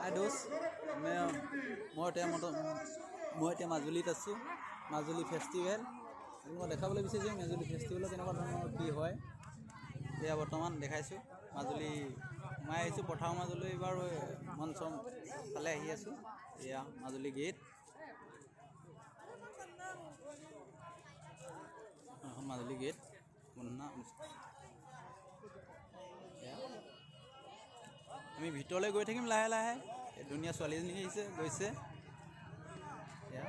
হাই দোস্ত, মই এতিয়া মই এতিয়া মাজুলীত আছোঁ। মাজুলী ফেষ্টিভেল মই দেখাবলৈ বিচাৰিছোঁ। মাজুলী ফেষ্টিভেলত কেনেকুৱা ধৰণৰ কি হয় এয়া বৰ্তমান দেখাইছোঁ। মাজুলী সোমাই আহিছোঁ, পথাৰৰ মাজলৈ বাৰু মঞ্চ ফালে আহি আছোঁ। এয়া মাজুলী গেট, এখন মাজুলী গেট মুন্না। এয়া আমি ভিতৰলৈ গৈ থাকিম লাহে লাহে। এই ধুনীয়া ছোৱালীজনী আহিছে, গৈছে। এয়া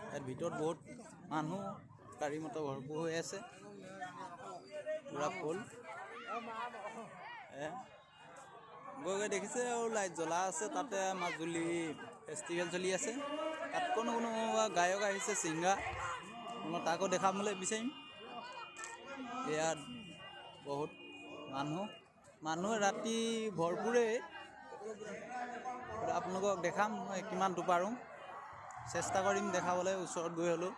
ইয়াত ভিতৰত বহুত মানুহ, গাড়ী মটৰ ভৰপূৰ হৈ আছে, পূৰা ফুল। গৈ গৈ দেখিছে আৰু লাইট জ্বলা আছে। তাতে মাজুলী ফেষ্টিভেল চলি আছে। তাত কোনো কোনো গায়ক আহিছে, ছিংগাৰ, মই তাকো দেখাবলৈ বিচাৰিম। ইয়াত বহুত মানুহ, মানুহ ৰাতি ভৰপূৰেই। আপোনালোকক দেখাম মই কিমানটো পাৰোঁ, চেষ্টা কৰিম দেখাবলৈ ওচৰত গৈ হ'লেও।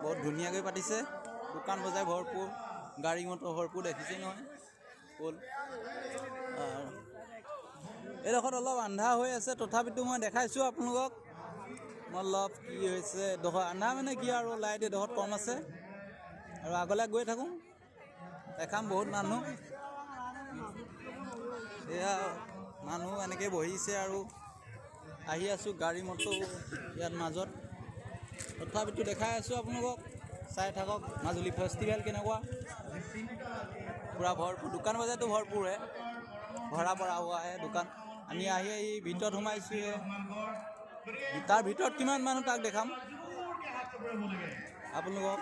বহুত ধুনীয়াকৈ পাতিছে, দোকান বজাৰ ভৰপূৰ, গাড়ী মটৰ ভৰপূৰ, দেখিছেই নহয় ফুল। এইডোখৰত অলপ আন্ধাৰ হৈ আছে, তথাপিতো মই দেখাইছোঁ আপোনালোকক মই অলপ কি হৈছে। এডোখৰ আন্ধাৰ মানে কি আৰু লাইট এডোখৰত কম আছে। আৰু আগলৈ গৈ থাকোঁ, দেখাম বহুত মানুহ। এয়া মানুহ এনেকৈ বহিছে আৰু আহি আছোঁ, গাড়ী মটৰ ইয়াত মাজত। তথাপিতো দেখাই আছোঁ আপোনালোকক, চাই থাকক মাজুলী ফেষ্টিভেল কেনেকুৱা। পূৰা ভৰপূৰ, দোকান বজাৰটো ভৰপূৰহে, ভৰা পৰা হোৱাহে দোকান। আমি আহি আহি ভিতৰত সোমাইছোঁহে, তাৰ ভিতৰত কিমান মানুহ তাক দেখাম আপোনালোকক,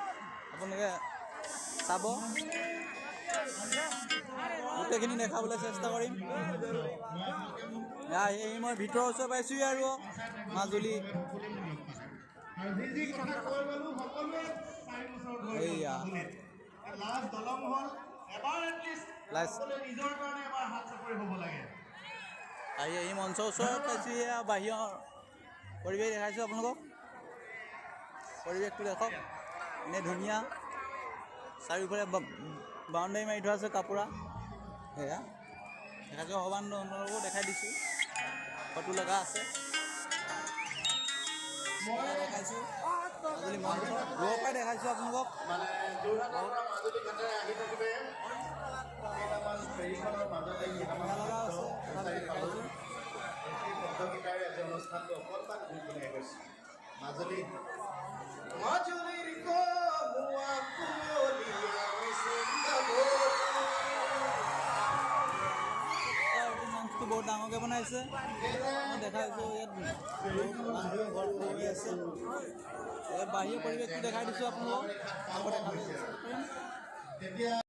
আপোনালোকে চাব। গোটেইখিনি দেখাবলৈ চেষ্টা কৰিম। আহি আহি মই ভিতৰৰ ওচৰ পাইছোঁহি আৰু মাজুলী। এইয়া আহি আহি মঞ্চৰ ওচৰত পাইছোঁহি। বাহিৰৰ পৰিৱেশ দেখাইছোঁ আপোনালোকক, পৰিৱেশটো দেখক এনেই ধুনীয়া। চাৰিওফালে বাউণ্ডাৰী মাৰি থোৱা আছে কাপোৰা। সেয়া দেখাইছোঁ, সৰ্বানন্দকো দেখাই দিছোঁ, ফটো লগা আছে দেখাইছোঁ। মাজুলী মঞ্চ দূৰৰ পৰাই দেখাইছোঁ আপোনালোকক। লগা আছে দেখাইছোঁ। মঞ্চটো বহুত ডাঙৰকৈ বনাইছে, দেখাইছোঁ। ইয়াত বহুত মানুহ ভৰপূৰ হৈ আছে। বাহিৰৰ পৰিৱেশটো দেখাই দিছোঁ আপোনালোকক, আকৌ দেখাবলৈ চেষ্টা কৰিম।